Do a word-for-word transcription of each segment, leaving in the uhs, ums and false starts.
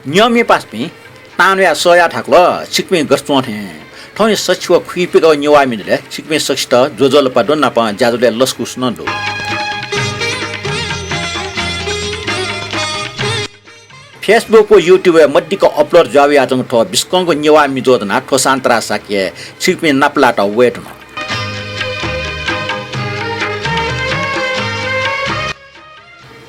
नियममि पासापिं, तांन्वया सःया थाकुल, छिकपिं गथे च्वं थें। थौंया सकसित व खुइपिकागु नेवाः म्ये जुलिइ छिकपिं सकसित ज्वजलपा दु, नापं ज्याझ्वलय् लसकुस नं दु। Facebook व YouTube-य् मदिक्क upload जुयावयाच्वंगु थ्व बिस्कंगु नेवाः म्ये ज्वजलपा थ्व सान्तरा साक्यय् छिकपिं नापलात वये धुन।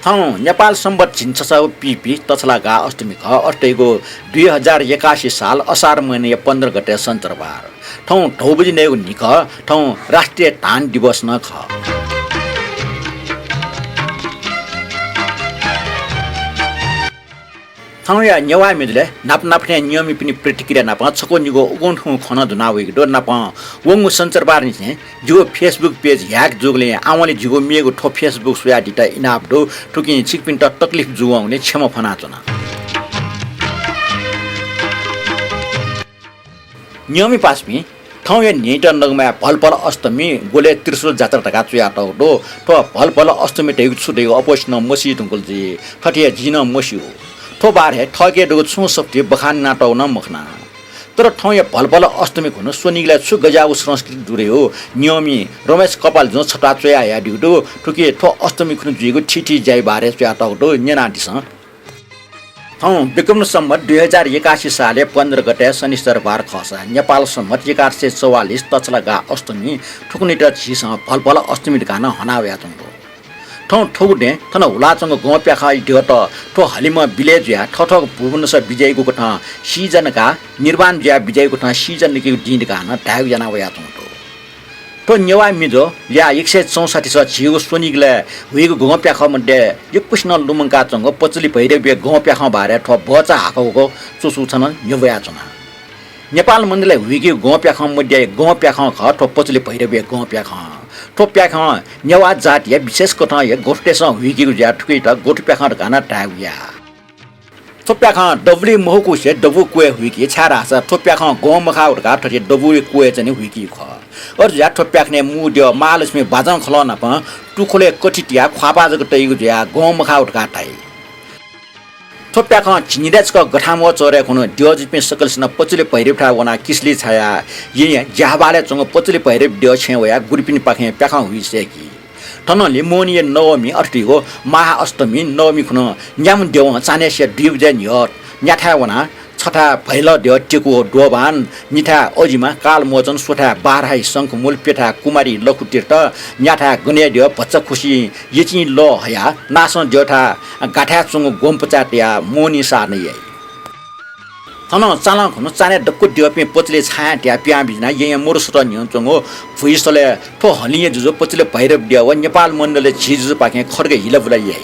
थौं नेपाल संवत् झिंछसः व पीपी तछला गाः अष्टमी खः। अथे धइगु दुई हजार एकासी साल असार महिनाया पन्ध्र गते सञ्चरबार। थौं धौबजि नयेगु न्हिखः थौं राष्ट्रिय धान दिवस नं खः। थौंया नेवाः म्ये जुलिइ न्हापा न्हापा थें नियममिपिनि प्रतिक्रिया नाप छकू निगू उगुं थुगुं खँ नं ज्वना वइगु दु। नापं वंगु सञ्चरबारनिसें जिगु Facebook page hack जूगुलिं आवंलि जिगु मेगु थ्व Facebook स्वयादीत इनाप दु। थुकिं छिकपिन्त तकलिफ जूवंगुलिं क्षमा फ्वनाच्वना। नियममि पासापिं, थौंया न्हियात नगमय् भलभल अष्टमी, ग्वलय् त्रिशूल जात्रा धकाः च्वयातःगु दु। थ्व भलभल अष्टमी धइगु छु धइगु अप्वःसिनं मसी धुंकल जुइ। थथे हे जिं नं मस्यू। थ्व बारे थःके दुगु छुं सफुतिइ बखान यानातःगु नं मखना। तर थौंया भलभल अष्टमी खुन्हु स्वनिगलय् छु गज्याःगु संस्कृति दु धइगु नियममि रमेश कपालजुं छत्वाः च्वयाहयादीगु दु। थुकी थ्व अष्टमी खुन्हु जुइगु थीथी ज्याया बारे च्वयातःगु दु, न्यनादिसँ। थौं विक्रम संवत् दुई हजार एकासी सालय् पन्ध्र गते शनिश्चरबार खःसा नेपाल संवत् एघार सय चौवालिस तछला गाः अष्टमी, थुकियात झीसं भलभल अष्टमी धकाः नं हनावयाच्वंगु दु। थौं थुगु दँय् थन हुलाच्वंगु गं प्याखंया द्यःत थ्व हलिमं विलय् जुयाः थःथःगु भुवनसं बिज्याइगु कथं season काः निर्वाण जुयाः बिज्याइगु कथं season लिकेगु दिं धकाः नं धायेगु यानावयाच्वंगु दु। थ्व नेवाः म्ये ज्वजलपा एक सय चौसठ्ठी सः झीगु स्वनिगलय् हुइगु गं प्याखं मध्ये यक्वसिनं लुमंकाच्वंगु पचली भैरवया गं प्याखं बारे थ्व भचा हाकःगु च्वसु छन न्ह्यब्वयाच्वना। नेपाल मण्डलय् हुइगु गं प्याखं मध्ये गं प्याखं खः थ्व पचली भैरवया गं प्याखं। थ्व प्याखं नेवाः जातिया विशेष कथंया गोत्रतय्सं हुइकेगु जुयाः थुकियात गोत्र प्याखं धकाः नं धायेगु याः। थ्व प्याखं दबुलिइ महुकुसे दबू क्वय् हुइकी, छाय्धाःसा थ्व प्याखं गं मखाःगु धकाः थथे दबूया क्वय् च्वने हुइकीगु खः। अथे जुयाः थ्व प्याखनय् मू द्यः महालक्ष्मी बाजं खलं नाप तुखुलय् कथि तियाः ख्वाःपाः जक तइगु जुयाः गं मखाःगु धकाः धाइ। थ्व प्याखं झिंनिदँय् छकः गथांम्वः चःह्रे खुन्हु द्यःजुपिं सकलसिनं पचली भैरवथाय् वनाः किसली छायाः येँया ज्याःबहालय् च्वंगु पचली भैरव द्यः छेँय् वयाः गुरुपिनि पाखें प्याखं हुइ सय्की। थन लिमोहनीया नवमी अथे धइगु महाअष्टमी नवमी खुन्हु न्याम्ह द्यवं चान्हय्सिया दुई बजे न्ह्यः न्याथाय् वनाः छथाय् भैलः द्यः टेकु व द्वःबान, निथाय् अजिमा, कालमोचन, स्वथाय् बाराही शंखमूल, प्यथाय् कुमारी लखुतीर्थ, न्याथाय् गनय् द्यः भचा खुसिं यचिं लः हयाः नासं द्यःथाय् गाथाय् च्वंगु ग्वम्पचाय् तयाः मोहनी साधना याइ। थन चालं खुन्हु चान्हय् दक्व द्यःपिं पचली छायां तियाः पिहां बिज्यानाः येँया मरुसतः न्ह्यःने च्वंगु भुइसलय् थ्व हलिंया जुजु पचली भैरव द्यः व नेपाल मण्डलया झी जुजुपाखें खड्ग हिलाबुला याइ।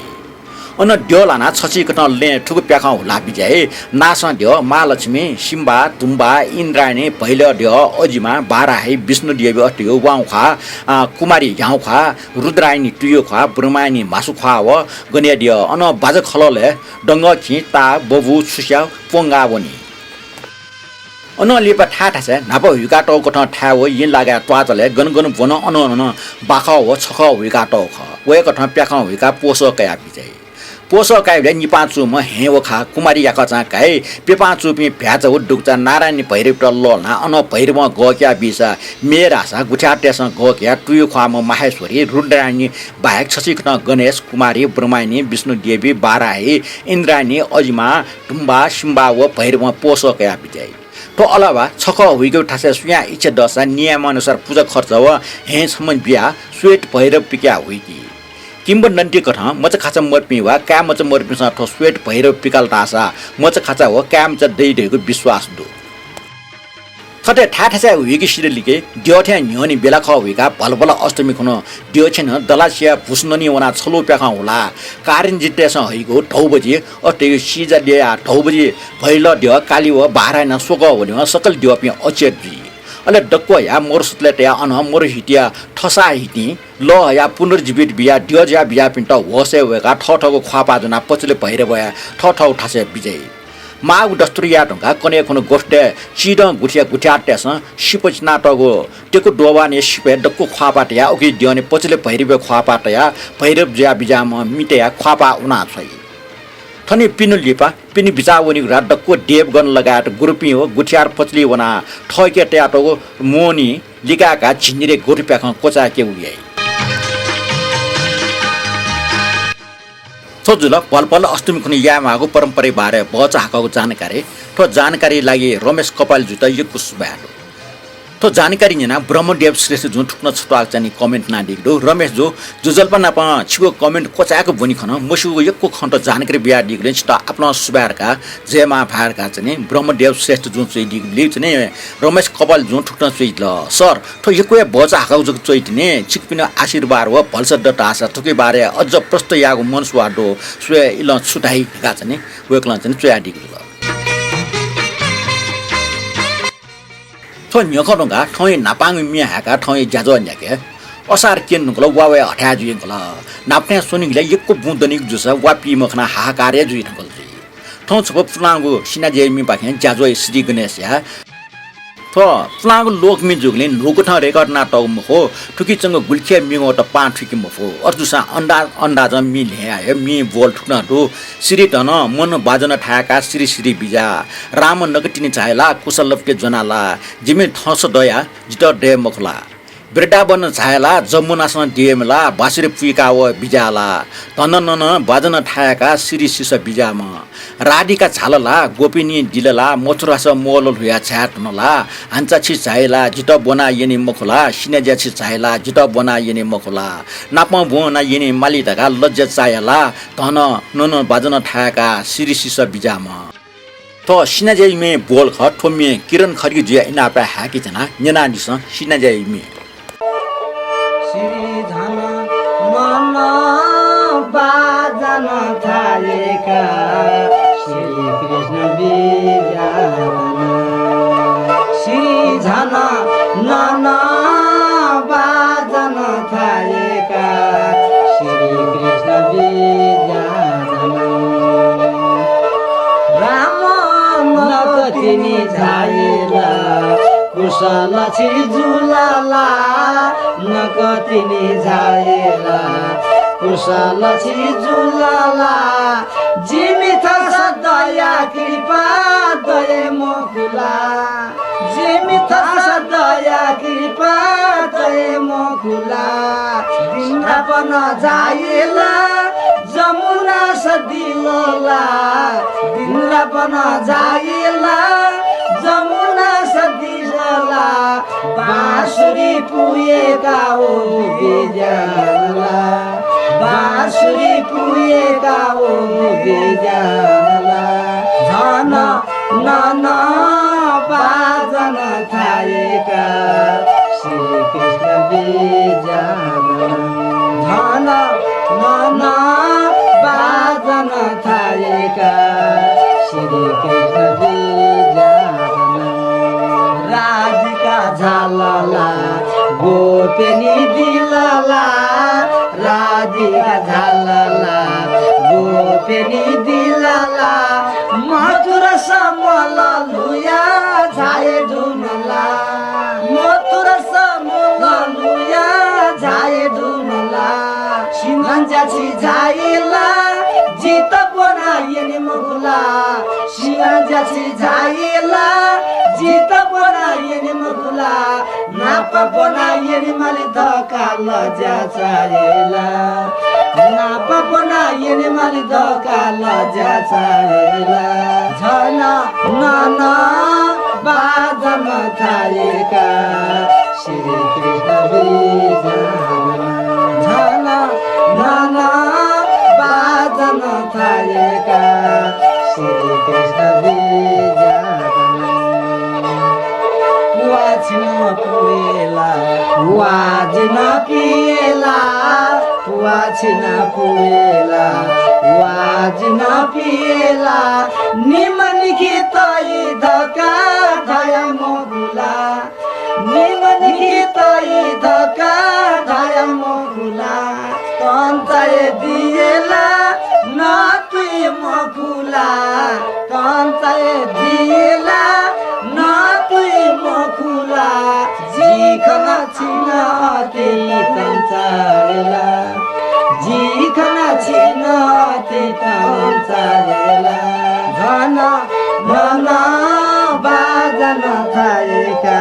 अन द्यः ल्हानाः छछिकथं लँय् थुगु प्याखं हुला बिज्याइ। नासं द्यः, महालक्ष्मी, सिम्बा, दुम्बा, इन्द्रायणी, भैलः द्यः, अजिमा, बाराही, विष्णुदेवी अथे धइगु वाउँख्वाः, आ, कुमारी ह्याउँख्वाः, रुद्रायणी तुयुख्वाः, ब्रह्मायणी म्हासुख्वाः व गनय् द्यः। अन बाजं खललय् दंगःखिं, ताः, बबू, छुस्या, प्वंगा वनी। अनं लिपा थाय् थासय् न्हापा हुइकातःगु कथं थाय् व येँ लागाय् त्वाःचलय् गन गन ब्वन अनं अनं बाखः व छखः हुइकातःगु खः। व हे कथं प्याखं हुइकाः पोसः कयाः बिज्याइ। पोसः काइबलय् निपां चूम्ह हँय् व खाः कुमारी याकःचां काइ, प्यपां चूपिं भ्याःचा व दुगुचा नारायणी भैरवयात लःल्हानाः अनं भैरवं गःक्याः बीसा म्ये धाःसा गुथियारतय्सं गःक्याः तुयुख्वाःम्ह माहेश्वरी, रुद्रायणी बाहेक छछिकथं गणेश, कुमारी, ब्रह्मायणी, विष्णुदेवी, बाराही, इन्द्रायणी, अजिमा, दुम्बा, सिम्बा व भैरवं पोसः कयाः बिज्याइ। थ्व अलावा छखः हुइकेगु थासय् सुयां इच्छा दःसा नियमानुसार पुजा खर्च व हँय् छम्ह बियाः श्वेत भैरव पिकयाः हुइकी। किंवदन्ती कथं मचाखाचा मदुपिं वा काय्मचा मदुपिन्सं थ्व श्वेत भैरव पिकाल धाःसा मचाखाचा व काय्मचा दइ धइगु विश्वास दु। थथे थाय् थासय् हुइके सिधलिके द्यः थें न्ह्यःने बेला खः हुइकाः भलभल अष्टमी खुन्हु द्यः छेँनं दलासिया भुसननी वनाः छलू प्याखं हुलाः कारिन्जितय्सं हइगु धौबजि, अथे धइगु सिजा ल्ययाः धौबजि, भैलः द्यः, काली व बाराही यानाः स्वकः वनेवं सकल द्यःपिं अचेत जुइ। अले दक्व हयाः मरुसतलय् तयाः अनं मरुहितिया थसाः हितिं लः हयाः पुनर्जीवित बियाः द्यः जुयाः बिज्याःपिन्त होसय् वय्काः थःथःगु ख्वाःपाः ज्वनाः पचली भैरवया थःथःगु थासय् बिज्याइ। माःगु दस्तुर याये धुंकाः कन्हय् खुन्हु गोष्ठीतय् चिधं गुथिया गुथियारतय्सं सिपा चिनातःगु टेकु द्वःबानया सिपय् दक्व ख्वाःपाः तयाः उकी द्यःने पचली भैरवया ख्वाःपाः तयाः भैरव जुयाः बिज्याःम्ह मि तयाः ख्वाःपाः उनाछ्वइ। थनिपिनु लिपा पिने बिचाः वनीगु रा दक्व देवगण लगायत गुरुपिं व गुथियार पचली वनाः थःके तयातःगु मोहनी लिकाय्काः झिंनिदँय् गोथुप्याखं क्वचाय्केगु याइ। थ्व जुल भलभल अष्टमी खुन्हु यायेमाःगु परम्पराया बारे भचा हाकःगु जानकारी। थ्व जानकारी लागि रमेश कपालीजुयात यक्व सुभाय् दु। थ्व जानकारी न्यनाः ब्रह्मदेव श्रेष्ठजुं थुकथं छत्वाःक च्वनाः comment यानादीगु दु। रमेशजु, ज्वजलपा नाप छिगु comment क्वचाय्क ब्वनी खन, मस्यूगु यक्व खँत जानकारी बियादीगुलिं छितः आपालं सुभाय् धकाः जय मां भाय् धकाः च्वनाः ब्रह्मदेव श्रेष्ठजुं च्वयादीगुलिं च्वनाः रमेश कपालीजुं थुकथं च्वयादिल। सर, थ्व यक्व हे भचा हाकःगु जक च्वयातुं छिकपिनिगु आशीर्वाद व भलसा दत धाःसा थुकिया बारे अझ प्रष्ट यायेगु मनसुवा दु, स्वये इलं छु धाइ धकाः च्वनाः वय्कलं च्वनाः च्वयादीगु दु। थ्व न्ह्यखँ धुंकाः थौंया न्हापांगु म्ये हाय्काः थौंया ज्याझ्वः न्ह्याके। असार क्यने धुंकल, वा वये हथाय् जुइ धुंकल। न्हापा थें स्वनिगलय् यक्व बुँ दनीगु जूसा वा पी मखनाः हाहाकार हे जुइ धुंकल जुइ। थौं छपु पुलांगु सिनाज्याया म्येपाखें ज्याझ्वःया श्री गणेशया। थ्व पुलांगु लोकम्ये जूगुलिं न्हूकथं record यानातःगु मखु, थुकी च्वंगु गुलिखय् म्ये वःत पाहां थुइके मफु। अथे जूसां अन्दाज अन्दाजं म्ये ल्ह्यया हे म्ये ब्वल थुकथं दु। श्री धन मन बाजन थाय्काः श्री श्री बिज्याः। राम नकतिनि झाइ ला, कुशलपति ज्वना ला, जिमि थःस दया, जितः दये मखु ला? वृन्दावन झाइ ला, जमुनासं दिये ला, बाँसुरी पुइका व बिज्याः ला? धन नन बाजन थाय्काः श्री सिस बिज्याःम्ह। राधिका झाल ला, गोपिनी दिल ला, मथुरास मोल ल्हुया झाये धुन ला? हान्चा छि झाइ ला, जितः ब्वना यने मखु ला? सिनाज्या छि झाइ ला, जितः ब्वना यने मखु ला? नापं ब्वना यने माली धकाः लज्या चाया ला? धन नन बाजन थाय्काः श्री सिस बिज्याःम्ह। थ्व सिनाज्याया म्ये ब्वल खः। थ्व म्ये किरण खड्गीजुया इनापय् हाय्के च्वना, न्यनादिसँ सिनाज्याया म्ये। श्री धन नन बाजन थाय्काः श्री कृष्ण बिज्याः धन। श्री धन नन बाजन थाय्काः श्री कृष्ण बिज्याः धन। राम नकतिनि झाइ ला, कुशल छि जुल ला, नकतिनि झाइ ला, कुशल छि जुल ला, जिमि थःस दया कृपा दये मखु ला? जिमि थःस दया कृपा दये मखु ला? वृन्दावन झाइ ला, जमुनास दिल ला? वृन्दावन झाइ ला, जमुनास दिल ला? बाँसुरी पुइका व बिज्याः ला? बाँसुरी पुइका व बिज्याः ला? झन नन बाजन थाय्काः श्री कृष्ण बिज्याः धन। झन नन बाजन थाय्काः श्री कृष्ण बिज्याः धन। राधिका झाल ला, गोपिनी दिल ला? राधिका झाल ला, गोपिनी दिल ला? मथुरास मोल ल्हुया झाये धुन ला? मथुरास मोल ल्हुया झाये धुन ला? सिनाज्या छि झाइ ला, जितः ब्वना यने मखु ला? सिनाज्या छि झाइ ला, जितः ब्वना यने मखु ला? नाप ब्वना यने माली धकाः लज्या चाइ ला? नाप ब्वना यने माली धकाः लज्या चाइ ला? झन नन बाजन थाय्काः श्री कृष्ण बिज्याः धन। झन नन बाजन थाय्काः श्री कृष्ण बिज्याः धन। पुवा छिन पुए ला, पुवा जिं पिए ला, पुवा छिन पुए ला, पुवा जिं पिए ला, निम्ह निखे तइ धकाः धया मखु ला? निम्ह निखे तइ धकाः धया मखु ला? कंचाय् दिए ला, नतुइ मखु ला? कंचाय् दिए ला, नतुइ मखु ला? जि खना छिन अति कंचाय् ला, जि खना छिन अति कंचाय्। नं, नं, नं बाजं थाय्‌का,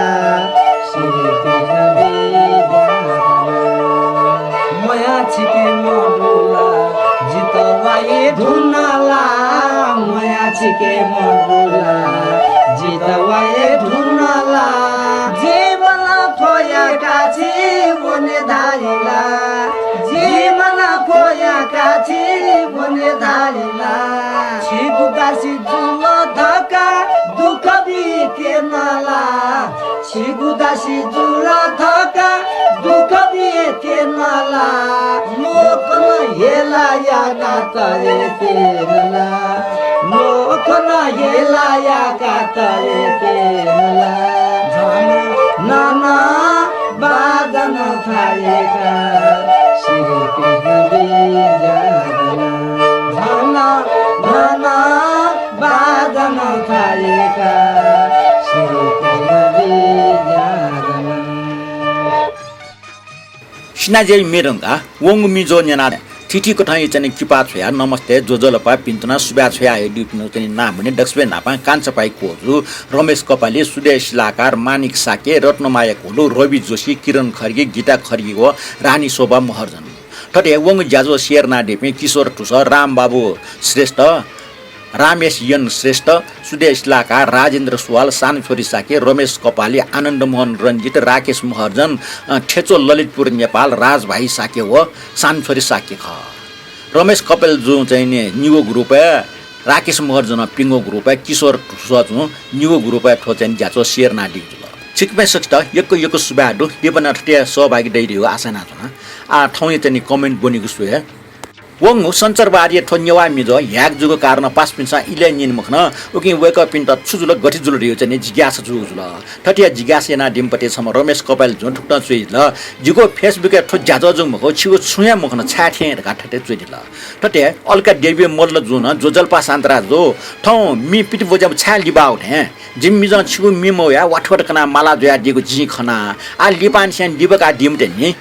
श्रीकृष्ण विद्याधर। मया छिके मदुला, जितः वाये धुनला। मया छिके मदुला, जितः वाये धुनला। जीवन खोया काछि वने धाइला, जीवन खोया काछि वने धाइला। छिगु दासी जुल धकाः दुःख बिके नला। छिगु दासी जुल धकाः दुःख बिके नला। लोकं हेला याका तयेके नला। लोकं हेला याका तयेके नला। झन नं बाजं थाय्‌का, श्रीकृष्ण विद्याधर। झन नं बाजं थाय्‌का, श्रीकृष्ण विद्याधर। सिनाज्याइ म्ये धुंकाः वंगु मिजो न्यनाः थीथी कथंया चाहिँ किपा छ्वयाः नमस्ते, ज्वजलपा, भिन्तुना, सुभाय् छ्वयाहयादीपिनिगु चाहिँ नामं दक्वसिबें न्हापां कान्छापाइ कोजु, रमेश कपाली, सुदेश शिलाकार, मानिक शाक्य, रत्नमाया घोलु, रवि जोशी, किरण खड्गी, गीता खड्गी व रानी शोभा महर्जन। थथे वंगु ज्याझ्वः share यानादीपिं किशोर ठुसः, रामबाबु श्रेष्ठ, रामेश यन श्रेष्ठ, सुदेश लाका, राजेन्द्र सुवाल, सानछोरी शाक्य, रमेश कपाली, आनन्दमोहन रञ्जित, राकेश महर्जन, अ, थेचो ललितपुर नेपाल, राजभाइ शाक्य व सानछोरी शाक्य खः। रमेश कपाली जुं चाहिँ नि निगू group-य्, राकेश महर्जन पिंगू group-य्, किशोर ठुसः जुं निगू group-य् थ्व चाहिँ ज्याझ्वः share यानादीगु जुल। छिकपिं सकसित यक्व यक्व सुभाय् दु। लिपा नं थथे सहभागी दइ धइगु आशा यानाच्वना। आः थौंया चाहिँ नि comment ब्वनेगु स्वये। वंगु सञ्चारबारया थ्व नेवाः मिजो hack जूगु कारणं पासापिन्सं इलय् न्यने मखन, उकिं वय्कःपिन्त छु जुल, गथे जुल धइगु चाहिँ नि जिज्ञासा जूगु जुल। थथे जिज्ञासा यानादीम्ह पति छम्ह रमेश कपाली जुं थुकथं च्वयादिल, जिगु Facebook-य् थ्व ज्याझ्वः जूगु मखु, छिगु छुं हे मखन, छाय् थें धकाः थथे च्वयादिल। थथे अलका देवी मल्ल जुं नं ज्वजलपा शान्तराज जु, थौं मि पितिब्वज्याम्ह छाय् लिबाः वल थें? जिमि मिजं छिगु मि मवयाः वाथवाथ कनाः माला जुयादीगु जिं खना। आः लिबांनिसें लिबाकादीम्ह नि।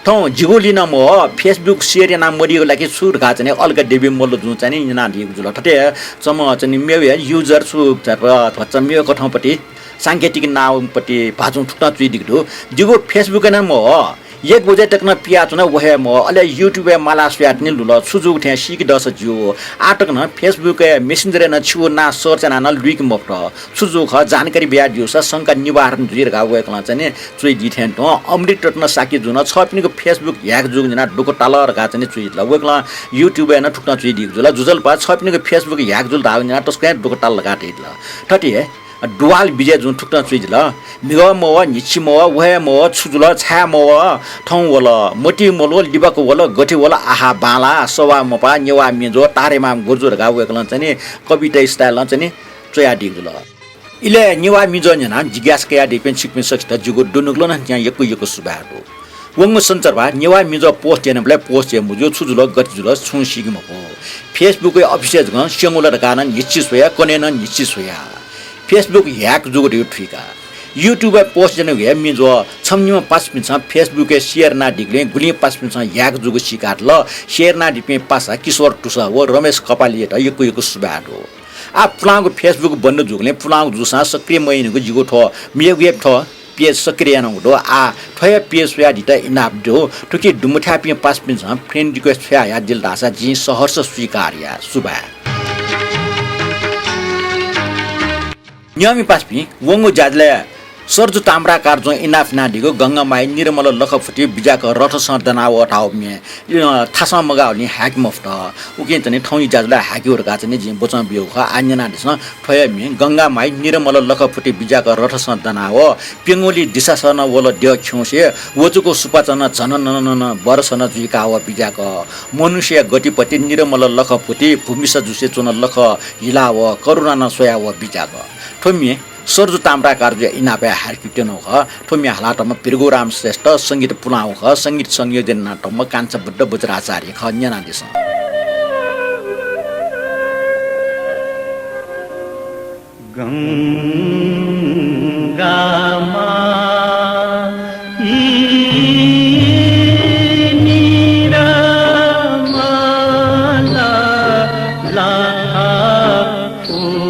थौं जिगु लि नं मवः, Facebook share यानामदीगु ला कि छु धकाः चाहिँ नि अलका देवी मल्ल जुं चाहिँ नि न्यनादीगु जुल। थथे छम्ह चाहिँ नि मेगु हे user छु भचा मेगु कथंपति सांकेतिक नाउँपति भाजुं थुकथं च्वयादीगु दु। जिगु Facebook नं मवः, एक बजे तक नं पियाच्वना, व हे मवः, अले YouTube-य् माला स्वयाः तिनि लुल, छु जूगु थें सीके दःसा ज्यू। आः तक नं Facebook-य् Messenger-य् नं छिगु नां search यानाः नं लुइके मफुत। छु जूगु खः, जानकारी बियादीगुसा शंका निवारण जुइ धकाः वय्कलं चाहिँ नि च्वयादी थें तुं। अमृत रत्न शाक्य जुं नं छःपिनिगु Facebook hack जूगु न्यनाः दुःख ताल धकाः चाहिँ नि च्वयादिल। वय्कलं YouTube-य् नं थुकथं च्वयादीगु जुल, ज्वजलपा, छःपिनिगु Facebook hack जुल धाःगु न्यनाः तसकं हे दुःख ताल धकाः धयादिल। थथे हे दुवाल विजय जुं थुकथं च्वयादिल, म्हिगः मवः, न्हिच्छि मवः, व हे मवः, छु जुल, छाय् मवः, थौं वल, मतिइ मल्वः, लिबाक वल, गथे वल, आहा बांला, सवाः मपाः, नेवाः मिजो, तारेमाम गुर्जु धकाः वय्कलं चाहिँ नि कविता style-ं चाहिँ नि च्वयादीगु जुल। इलय् नेवाः मिजो न्यनाः जिज्ञासा कयादीपिं छिकपिं सकसित जिगु दुनुगलं नं न्ह्याक्व यक्व सुभाय् दु। वंगु सञ्चारबार नेवाः मिजो post यानाबलय् post याये मज्यू, छु जुल, गथे जुल, छुं सीके मफु। Facebook-या office-य् जकं स्यंगु ला धकाः नं न्हिच्छि स्वया, कन्हय् नं न्हिच्छि स्वया। Facebook hack जूगु धइगु थुइका। YouTube-य् post यानागु हे मिजो छम्ह निम्ह पासापिन्सं Facebook-य् share यानादीगुलिं गुलिं पासापिन्सं hack जूगु सीकादिल। Share यानादीपिं पासा किशोर ठुसः व रमेश कपालीयात यक्व यक्व सुभाय् दु। आः पुलांगु Facebook बन्द जूगुलिं पुलांगु जूसां सक्रिय मयानिगु जिगु थ्व मेगु हे थ्व page सक्रिय यानागु दु। आः थ्व हे page स्वयादीत इनाप दु। थुकी दुम्ह थाय्‌पिं पासापिन्सं friend request छ्वयाहयादिल धाःसा जिं सहर्ष स्वीकार याये। सुभाय्। नियमित पासापिं, वंगु ज्याझ्वलय् सर्जु ताम्राकार जुं इनाप यानादीगु गंगामाई निर्मल लखपति बिज्याक रथसं दनावः धाःगु म्ये अ, थासं मगाःगुलिं हाय्के मफुत। उकिं चाहिँ नि थौंया ज्याझ्वलय् हाय्केगु धकाः चाहिँ नि जिं वचं ब्यूगु खः। आः न्यनादिसँ, थ्व हे म्ये गंगामाई निर्मल लखपति बिज्याक रथसं दनावः। प्यंगुलिं दिसासनं वल द्यः खिउँसे, वचुगु सुपाँचं झन नन नन बरसनं जुइकावः बिज्याक। मनुष्य गतिपति निर्मल लखपति, भूमिसा जुसे च्वन लख हिलावः, करुणानं स्वयावः बिज्याक। थ्व म्ये सर्जु ताम्राकारजुया इनापय् हाय्केत्यनागु खः। थ्व म्ये हालातःम्ह भृगुराम श्रेष्ठ, संगीत पुलांगु खः, संगीत संयोजन यानातःम्ह कान्छा बुद्ध वज्राचार्य खः। न्यनादिसँ। गंगा माई निर्मल लखपति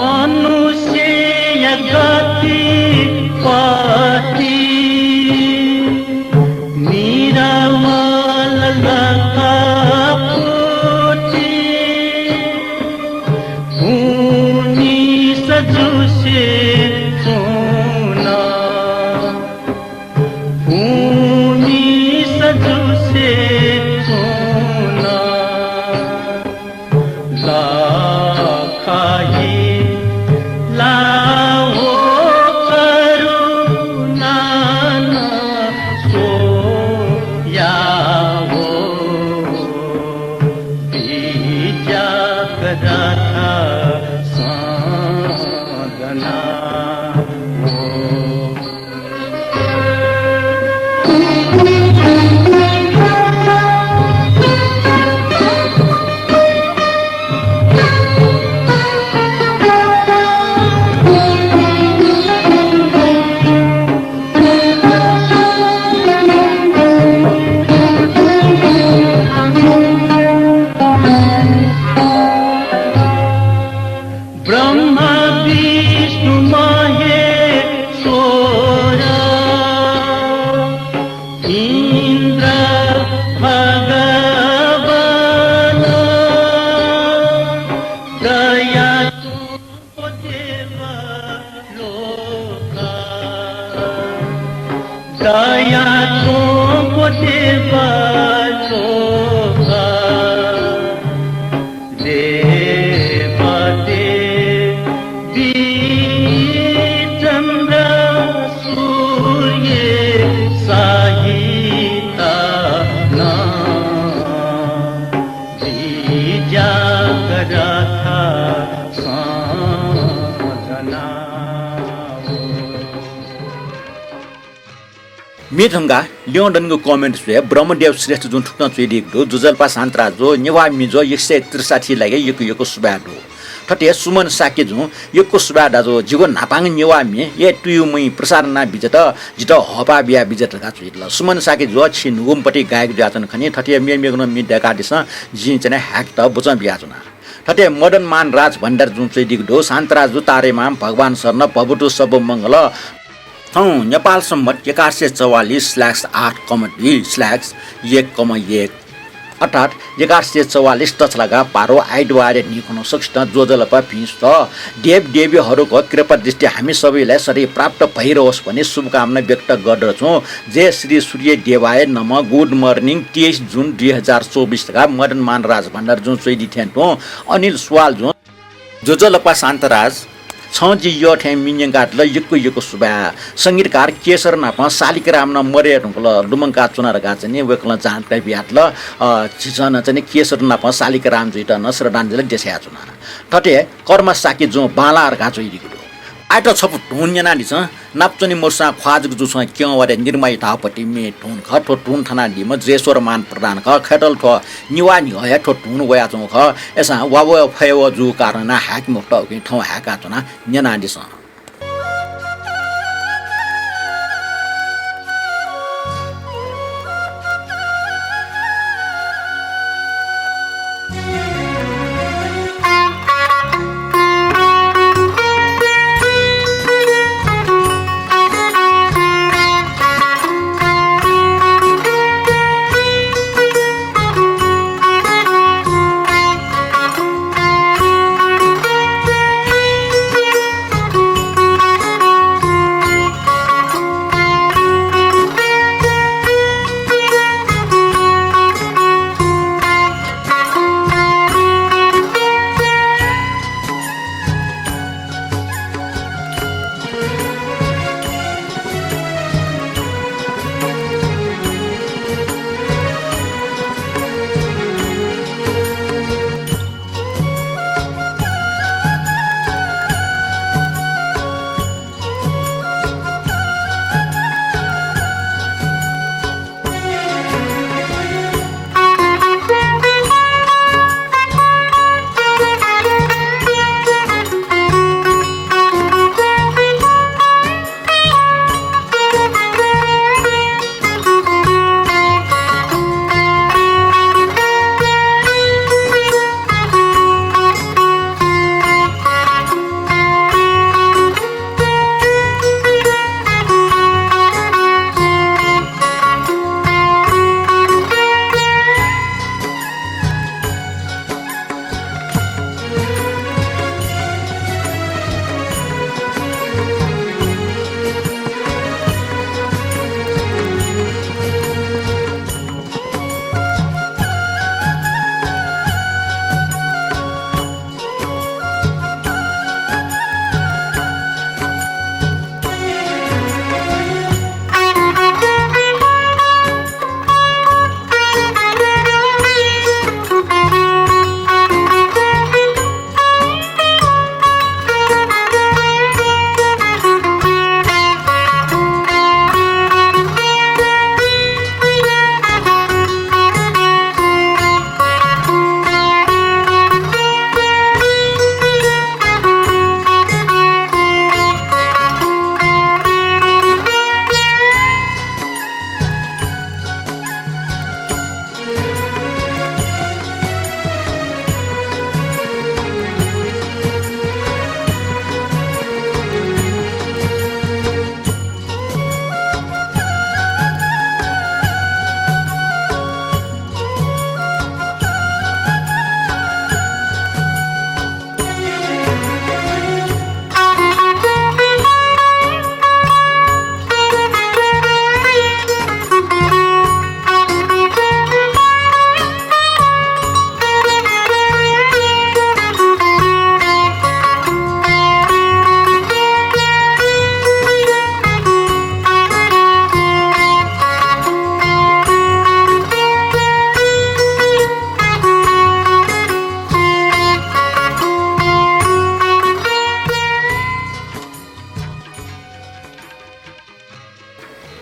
मनुष्यया गति पति निरावल लकापुति पुनि सजुसे चुना। पुनि सजुसे चुना। लखाही लाओ करुणान सोयाओ। बिज्याक रथ सदना। ब्रह्मा विष्णु महेश्वर इन्द्र भगवान दया दया च्वंक्व देवलोक। देवदेवी चन्द्र सूर्य सहित नं बिज्याक रथ सदना। म्ये धंका ल्यं दनिगु comment स्वयाः ब्रह्मदेव श्रेष्ठजुं थुकथं च्वयादीगु दु। ज्वजलपा शान्तराजु, नेवाः म्ये ज्वः एक सय त्रिसठी लागिं यक्व यक्व सुभाय् दु। थथे सुमन शाक्यजुं यक्व सुभाय् दाजु, जिगु न्हापांगु नेवाः म्ये ए तुयु मुइ प्रसारण याना बिज्यात, जितः हःपाः बिया बिज्यात धकाः च्वयादिल। सुमन शाक्यजु, छि न्हूगुम्ह पति गायक जुयाच्वन खनी, थथे मेमेगु नं म्ये दय्कादिसँ, जिं चाहिँ हाय्केत बचं बियाच्वना। थथे मदन मान राज भण्डारीजुं च्वयादीगु दु, शान्तराजु तारेमाम भगवान शरण भवतु सब मंगल। थौं नेपाल सम्बत एघार सय चौवालिस slash आठ कमा दुई slash एक कमा एक, अर्थात् एघार सय चौवालिस तछलागा पारो आइतबारया न्हिखुन्हु सकसितं ज्वजलपा भिं सुथ। देवदेवीहरूको कृपा दृष्टि हामी सबैलाई सधैँ प्राप्त भइरहोस् भनी शुभकामना व्यक्त गर्दछौं। जय श्री सूर्य देवाय नमः। Good morning, तेइस जुन दुई हजार चौबिस धकाः मदन मान राज भण्डारीजुं च्वयादी थें तुं अनिल सुवालजुं ज्वजलपा शान्तराज, छं जि यःथें मि न्यंकादिल, यक्व यक्व सुभाय्। संगीतकार केशर नाप शालिग्राम नं मदये धुंकल, लुमंका च्वना धकाः चाहिँ नि वय्कलं जानकारी बियादिल। अ, झीसं नं चाहिँ नि केशर नाप शालिग्राम जुइत नं श्रद्धाञ्जली देछायाच्वना। थथे कर्मा शाक्यजुं बांला धकाः च्वयादीगु दु। आःयात छपु धुन न्यनादिसँ। नापचुनि मरुसां ख्वाः जक जूसां क्यं वारे निर्मय धाःपति म्ये धुन खः। थ्व धुन थनादीम्ह जयेश्वर मान प्रधान खः। खय्‌तल थ्व निवा न्हिगः हे थ्व धुन वयाच्वंगु खः। अय्‌सां वा व फय् व जूगु कारणं हाय्‌के मफुत, उकिं थौं हाय्‌काच्वना, न्यनादिसँ।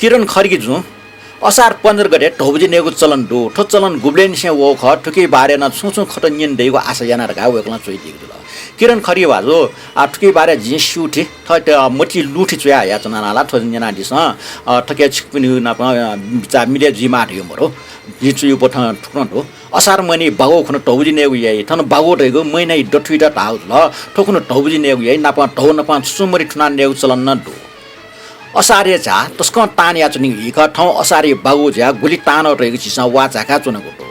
किरण खड्गी जुं असार पन्ध्र गते धौबजि नयेगु चलन दु। थ्व चलन गुबलेंनिसें वःगु खः, थुकिया बारे नं छुं छुं खँ न्यने दइगु आशा याना धकाः वय्कलं च्वयादीगु जुल। किरण खड्गी भाजु, आ, थुकिया बारे जिं स्यू थें, थः, अ, मतिइ लुँ थें च्वया हयाच्वना ला, थ्व न्यनादिसँ। अ, थुकी छिकपिनिगु नाप, अ, बिचाः मिले जुइमाः धइगु मरु। जिं च्वयागु पथं थुकथं दु। असार महिनाया बागु खुन्हु धौबजि नयेगु याइ। थन बागु धइगु महिनाया दथुइत धाःगु जुल। थ्व खुन्हु धौबजि नयेगु याइ, नाप धौ नाप छुं छुं मरि थुना नयेगु चलन नं दु। असारया झ्याः तसकं तान याच्वनीगु खः। थौं असारया बागु झ्याः गुलि तान धइगु झीसं वा झाय्काच्वनागु दु।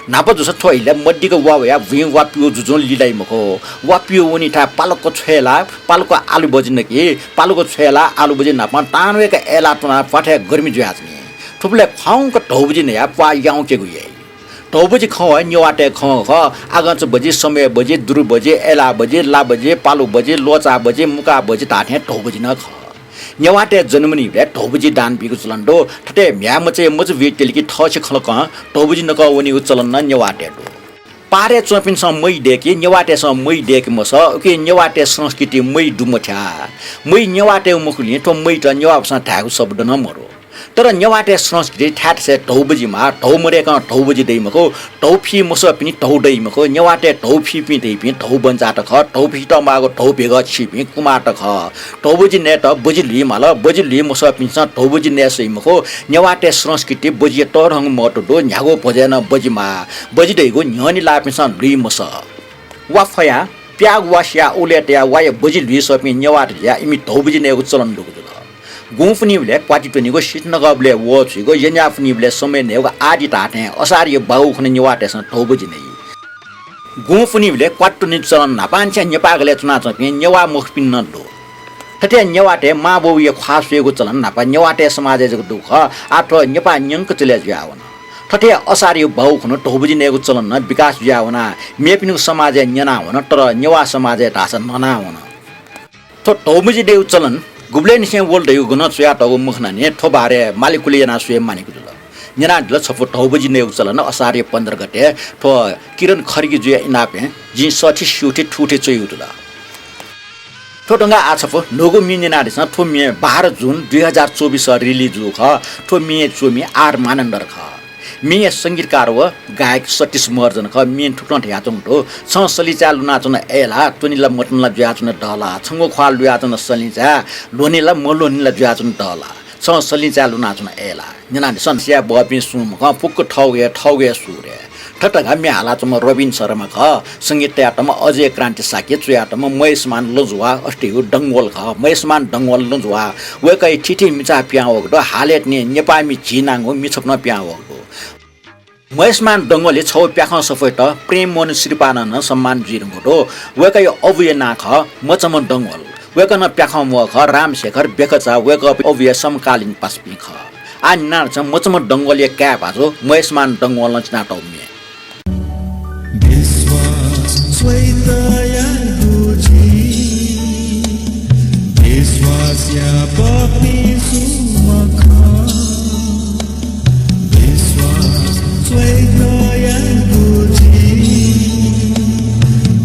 न्हापा जूसा थ्व इलय् मदिक्क वा वयाः भुइँ वा प्यू जुजुं लिलाइ मखु। वा प्यू वनीथाय् पालुक्क छ्वय् लाः, पालुक्क आलुबजि नकी, पालुक्क छ्वय् लाः, आलुबजि नाप तान वय्क अय्लाः त्वनाः प्वाथय् गर्मी जुयाच्वनी। थुबलय् ख्वाउँक धौबजि नयाः प्वाः याउँकेगु याइ। धौबजि खँ व नेवाःतय् खँ खः। आगंचा बजि, समय बजि, दुरु बजि, अय्लाः बजि, ला बजि, पालु बजि, ल्वःचा बजि, मुका बजि धाःथें धौबजि नं खः। नेवाःतय् जन्म वनीबलय् धौबजि दान बीगु चलन दु। थथे म्ह्याय् मचाया मजू बुइत्यलिकी थःछि खलकं धौबजि नकः वनीगु चलन नं नेवाःतय् दु। पाहारय् च्वंपिन्सं मय् दय्की, नेवाःतय्सं मय् दय्के मसः। उकिं नेवाःतय् संस्कृतिइ मय् दुमथ्याः। मय् नेवाःतय्गु मखुलिं थ्व मय्‌त नेवाःपाखें धायेगु शब्द नं मदु। तर नेवाःतय् संस्कृतिइ थाय् थासय् धौबजिमाः, धौ मदय्कं धौबजि दइ मखु, धौ फी मसःपिनि धौ दइ मखु, नेवाःतय् धौ फीपिं धइपिं धौ बन्जाःत खः, धौ फीत माःगु धौ भेगः छीपिं कुमाःत खः। धौबजि नयेत बजि ल्हुइ माल, बजि ल्हुइ मसःपिन्सं धौबजि नये सइ मखु। नेवाःतय् संस्कृतिइ बजिया तःधंगु महत्व दु, न्ह्यागु भ्वजय् नं बजिमाः। बजि दइगु न्ह्यःने लाःपिन्सं ल्हुइ मसः। वा फयाः प्याःगु वा सियाः उलय् तयाः वाया बजि ल्हुइ सःपिं नेवाःत जुयाः इमि धौबजि नयेगु चलन दुगु जुल। गुँ पुन्हिबलय् क्वाति त्वनीगु, सित नकःबलय् वः छुइगु, यँज्याः पुन्हिबलय् समय नयेगु आदि धाःथें असारया बागु खुन्हु नेवाःतय्सं धौबजि नइ। गुँ पुन्हिबलय् क्वाति त्वनीगु चलन न्हापांनिसें नेपाःगलय् च्वनाच्वंपिं नेवाः मखुपिनि नं दु। थथे नेवाःतय् मांबौया ख्वाः स्वयेगु चलन न्हापा नेवाःतय् समाजय् जक दुगु खः, आः थ्व नेपाः न्यंक चले जुयावन। थथे असारया बागु खुन्हु धौबजि नयेगु चलन नं विकास जुयावनाः मेपिनिगु समाजय् न्यनावन, तर नेवाः समाजय् धाःसा ननावन। थ्व धौबजि नयेगु चलन गुबलय्निसें वल धइगु गनं च्वयातःगु मखनानि थ्व बारे मालेकुले यानाः स्वये मानिगु जुल। न्यनादिल छपु धौबजि नयेगु चलन असारया पन्ध्र गते थ्व किरण खड्गी जुया इनापं जिं सःथें स्यूथें थूथें च्वयागु जुल। थ्व धुंकाः आः छपु न्हूगु म्ये न्यनादिसँ। थ्व म्ये बाह्र जुन दुई हजार चौबिसं release जूगु खः। थ्व म्येया च्वमि आर मानन्धर खः। म्येया संगीतकार व गायक सतीश महर्जन खः। म्यें थुकथं धयाच्वंगु दु, छं सलिंचाय् लुनाच्वन अय्लाः, त्वने ला मत्वने ला जुयाच्वन दःलाः, छंगु ख्वाः लुयाच्वन सलिंचाय्, ल्ह्वने ला मल्ह्वने ला जुयाच्वन दःलाः, छं सलिंचाय् लुनाच्वन अय्लाः। न्यनादिसँ, स्याये बहःपिं सुं मखं, फुक्क थःगु हे, थःगु हे सुर हे। थथे धकाः म्ये हालाच्वंम्ह रविन शर्मा खः। संगीत तयातःम्ह अजय क्रान्ति शाक्य, च्वयातःम्ह महेशमान लँजुवाः, अथे धइगु डंगोल खः। महेशमान डंगोल लँजुवाः, वय्कःया थीथी मिचां पिहां वःगु दु। हालय् तिनि नेपाःमि झी नांगु म्ये छपु नं पिहां वःगु दु। महेशमान डंगोलया छगू प्याखं सफूयात प्रेममोहन सिरिपालं नं सम्मान जुइधुंकूगु दु। वय्कःया अबुया नां खः मचम्ह डंगोल। वय्कलं प्याखं म्वः खः रामशेखर, बेखचा, वय्कःपिं अबुया समकालीन पासापिं खः। आः न्यनादिसँ मचम्ह डंगोलया काय् भाजु महेशमान डंगोलं चिनातःगु म्ये। विश्वास स्वयातःगु झी, विश्वास याःपिं सुं मखं। विश्वास स्वयातःगु झी,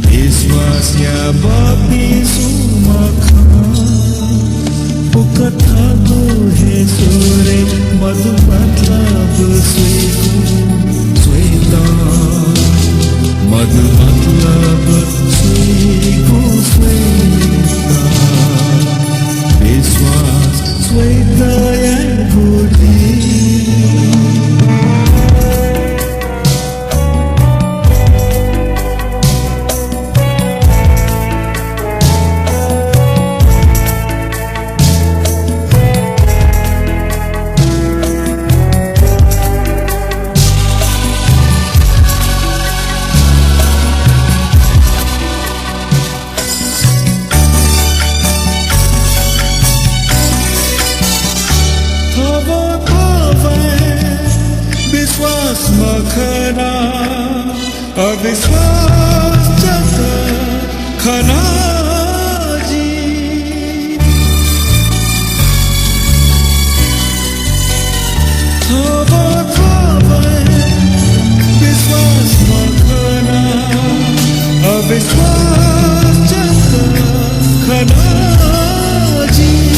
विश्वास याःपिं सुं मखं। फुक्क थःगु हे सुरय् मजू मतलब स्वइगु स्वइदँ, मजू मतलब स्वइगु स्वइदँ। विश्वास स्वयातःगु झी। थ्व थ्व विश्वास मखना, अविश्वास जक खना जिं। थ्व थ्व विश्वास मखना, अविश्वास जक खना जिं।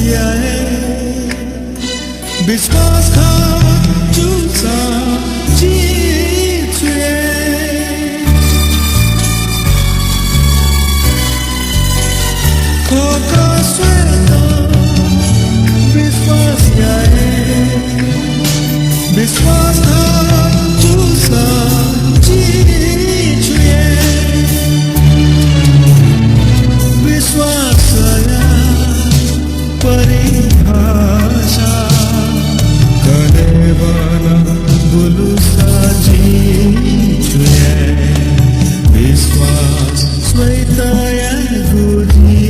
याये विश्वास खः जूसा जि छुये। खः खः स्वयेत विश्वास याये। विश्वास खः जूसा जि छुये। विश्वासया परिभाषा कलेबलं बुलुसा जि छुये। विश्वास स्वयेत यायेगु जि।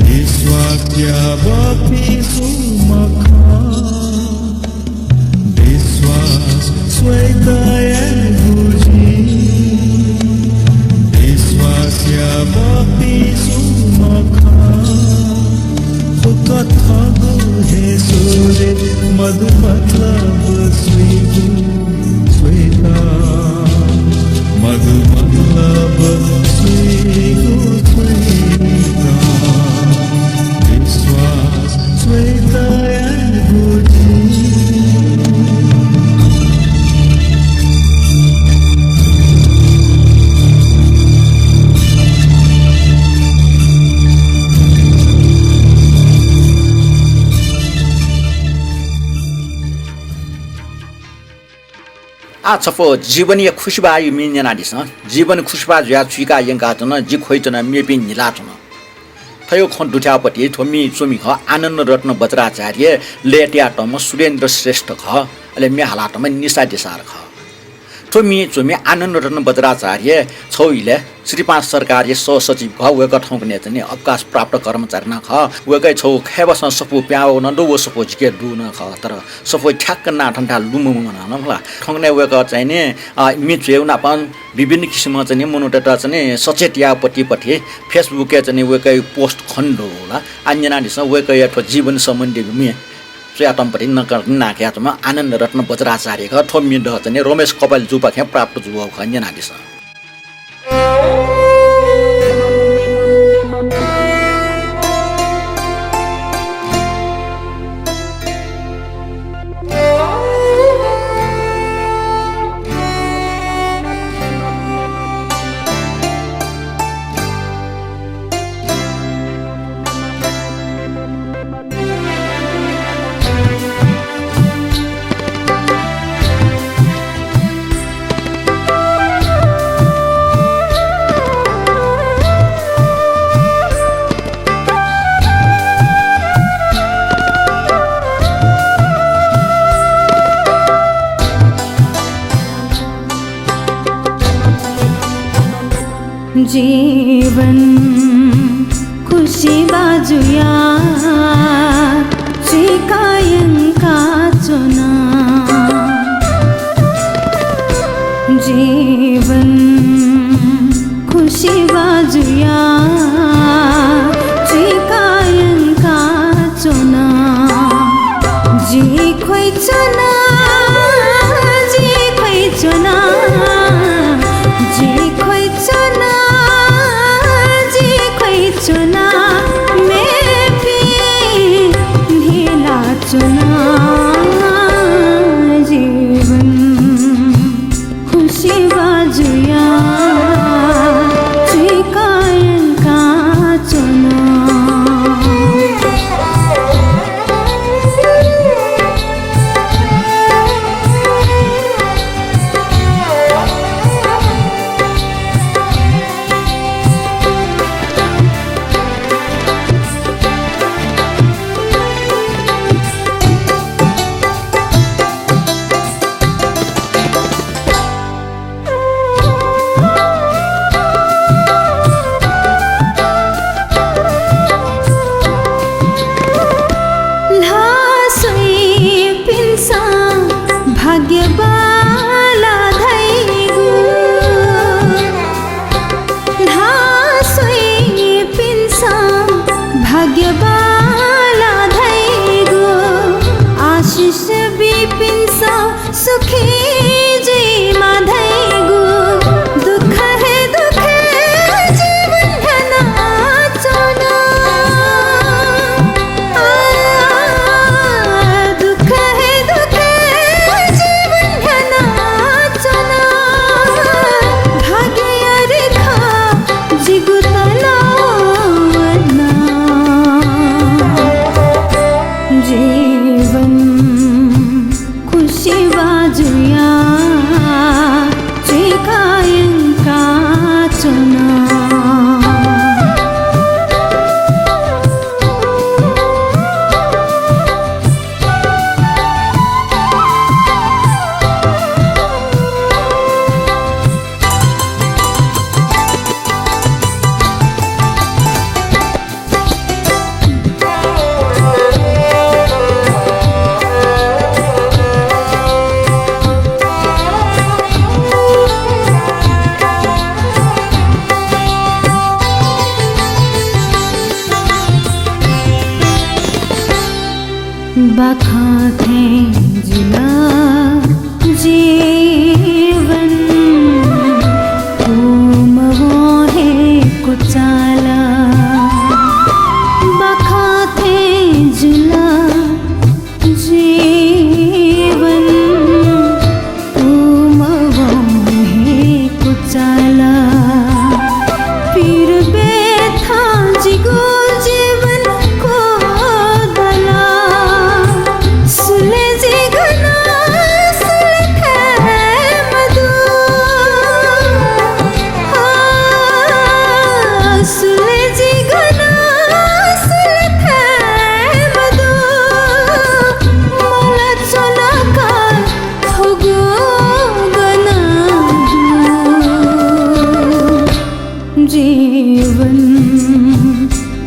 विश्वास याःपिं सुं मखं। विश्वास स्वयेत यायेगु जि। विश्वास याःपिं सुं मखं। फुक्क थःगु हे स्वरय् मदु मतलब स्वयेगु स्वयेत। मदु मतलब स्वयेगु स्वयेत। विश्वास स्वयेत यायेगु जि। आः छपु जीवनया खुसिबाःया म्ये न्यनादिसँ। जीवन खुसिबाः जुयाः चुइका यंकाच्वन, जि ख्वइच्वना, मेपिं न्हिलाच्वन। थ्व खँ दुथ्याःपति थ्व म्ये च्वमि खः आनन्द रत्न वज्राचार्य, लय् तयातःम्ह सुरेन्द्र श्रेष्ठ खः, अले म्ये हालातःम्ह निशा देशार खः। थ्व म्ये च्वमि आनन्द रत्न वज्राचार्य छगू इलय् श्री पाँच सरकारया सहसचिव खः। वय्कः थौंकन्हय् चाहिँ नि अवकाशप्राप्त कर्मचारी नं खः। वय्कःया छगू खय्‌बासं सफू पिहां वःगु नं दु, व सफू जिके दु नं खः, तर सफू ठ्याक्क नां थन थाय् लुमंम्ह नं खः। थौंकन्हय् वय्कः चाहिँ नि, अ, म्ये च्वयेगु नापं विभिन्न किसिमं चाहिँ नि मनूतय्त चाहिँ नि सचेत याःपति पति Facebook-य् चाहिँ नि वय्कःया post खने दु ला। आः न्यनादिसँ वय्कःया थ्व जीवन सम्बन्धी म्ये च्वयातःम्ह पति नक-, नां कयातःम्ह आनन्द रत्न वज्राचार्य खः। थ्व म्ये द चाहिँ नि रमेश कपाली जुपाखें प्राप्त जूगु खः, न्यनादिसँ। जीवन खुसिबाः जुयाः चुइका यंकाच्वन। जीवन खुसिबाः जुयाः चुइका यंकाच्वन। जि ख्वइच्वना, जि ख्वइच्वना, जि ख्वइच्वना, जि ख्वइच्वना, मेपिं न्हिलाच्वन। जीवन खुसिबाः जुयाः चुइका यंकाच्वन। ल्हाः स्वइपिन्सं भाग्य बांलाः धइगु। ल्हाः स्वइपिन्सं भाग्य बांलाः धइगु। आशिष बीपिन्सं सुखी जुइमाः धइगु। दुःख हे दुःख हे जीवन न्ह्यानाच्वन। बाखं थें जुल जीवन, कुमवं हे कुचाल। बाखं थें जुल जीवन, कुमवं हे कुचाल। पीर बेथां जिगु जीवन क्वदल। सुले जि गन सुले थें मदु। आ, सुले जि गन सुले थें मदु। मला च्वना का थुगु गन दु। जीवन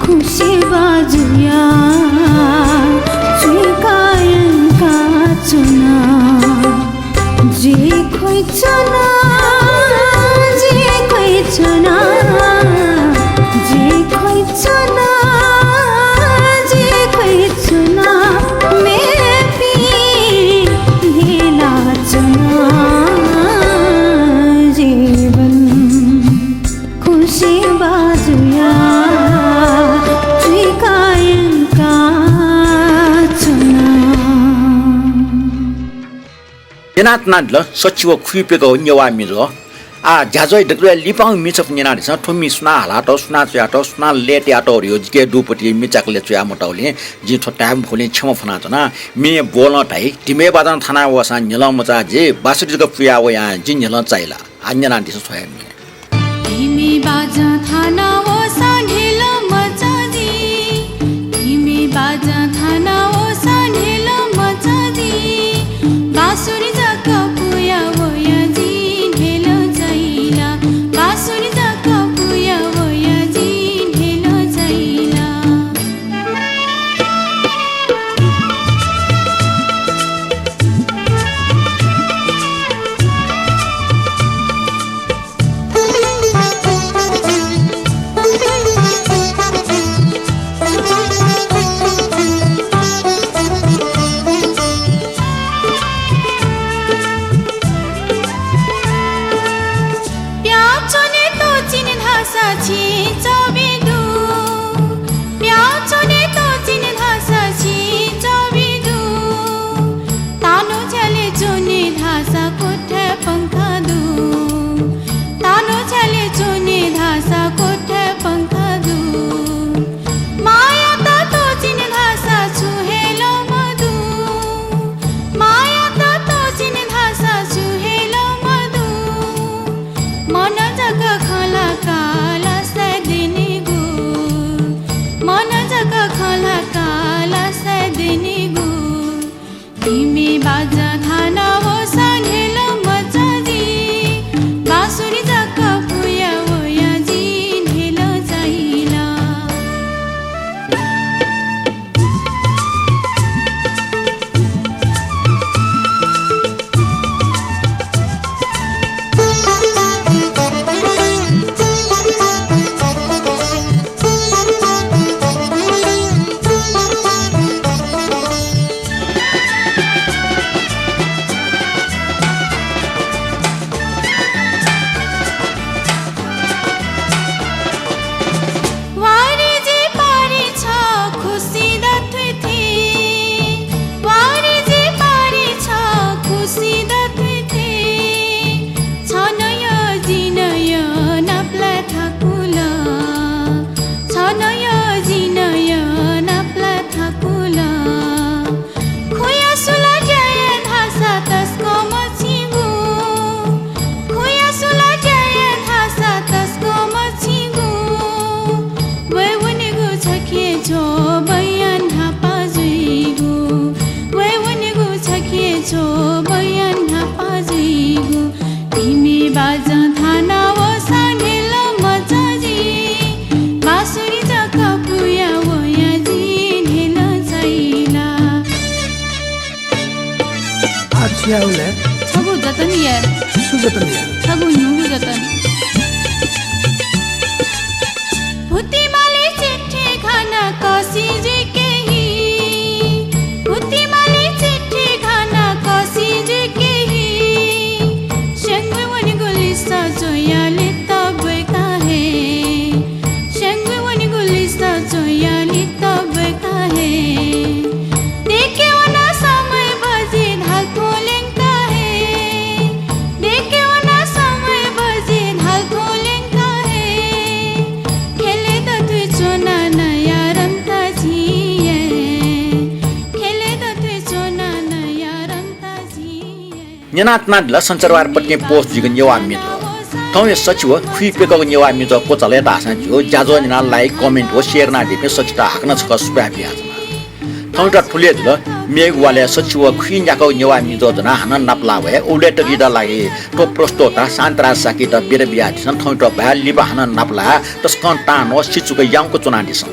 खुसी बाजुया चुइका यंका च्वना। जि ख्वइच्वना, जि ख्वइच्वना, जि ख्वइच्वना, जि ख्वइच्वना, मेपिं न्हिलाच्वना। जीवन खुसी बाजुया चुइका यंका च्वना। न्यनाच्वनादिल सच्छि व खुइप्यघौ नेवाः म्ये जुल। आः ज्याझ्वः दकलय् लिपांगु म्ये छपु न्यनादिसँ। थ्व म्ये सुनां हालातः, सुनां च्वयातः, सुनां लय् तयातः धइगु जिके दुपट्टि म्ये चाकलय् च्वया मतःगुलिं जिं थ्व ताये मफुगुलिं क्षमा फ्वनाच्वना। म्ये ब्वलं धाइ, धिमय् बाजं थाना वःसां न्ह्यलं मचा जि बाँसुरी जक पुया वयां जिं न्ह्यलं चाइ ला? आः न्यनादिसँ थ्व हे म्ये। धिमय् बाजं थाना वःसां न्ह्यलं मचा जि, धिमय् बाजं थाना वःसां न्ह्यलं मचा जि। बाँसुरी जक पुया वयां जिं न्ह्यलं चाइ ला, बाँसुरी जक पुया वयां जिं न्ह्यलं चाइ ला। प्याः च्वने त्वःतिनि धाःसा छिं चबि दु। प्याः च्वने त्वःतिनि धाःसा छिं चबि दु। तानु झ्याले च्वने धाःसा कोठाय् पंखा दु। तानु झ्याले च्वने धाःसा कोठाय् पंखा दु। मायात त्वःतिनि धाःसा छु हे लं मदु। मायात त्वःतिनि धाःसा छु हे लं मदु। मन जक खँ ल्हाकाः लासाय् दनिगु। मन जक खँ ल्हाकाः लासाय् दनिगु। धिमय् बाजं थाना वःसां न्ह्यलं मचा जि। बाँसुरी जक पुया वयां जिं न्ह्यलं चाइ ला। वारि जि पारि छ खुसी दथुइ थें। वारि जि पारि छ खुसी दथुइ थें। छनया जिनया नापलाये थाकुल। छनया जिनया नापलाये थाकुल। खुया सुला ज्या याये धाःसा तसकं मछिंगु। खुया सुला ज्या याये धाःसा तसकं मछिंगु। वये वनेगु छखे झ्वः बयां न्हापा जुइगु। वये वनेगु छखे झ्वः बयां न्हापा जुइगु। धिमय् बाजं थाना वःसां न्ह्यलं मचा जि। बाँसुरी जक पुया वयां जिं न्ह्यलं चाइ ला। आः छु याये ले? छगू जतन याये। छु जतन याये? छगू न्हूगु जतन। भुतिमाले चिट्ठी घाना कःसि जुइके हि। भुति न्यनाच्वनादिल सञ्चारवार पत्रिका post जुइगु नेवाः म्ये ज्वः। थौंया सछि व खुइप्यकःगु नेवाः म्ये ज्वः क्वचाल धाःसां ज्यू, ज्याझ्वः न्यनाः like, comment व share यानादीपिं सछित हाकनं छकः सुभाय् बियाच्वना। थौंयात थुलि हे जुल। मेगु वालय् सछि व खुइ न्याकःगु नेवाः म्ये ज्वः ज्वनाः हानं नापलाः वये। उबलय् तकयात लागि थ्व प्रस्तोता शान्तराज शाक्ययात बिदा बियादिसँ। थौंयात बाय्, लिपा हानं नापलाः। तसकं तां नं सिचुक याउँक च्वनादिसँ।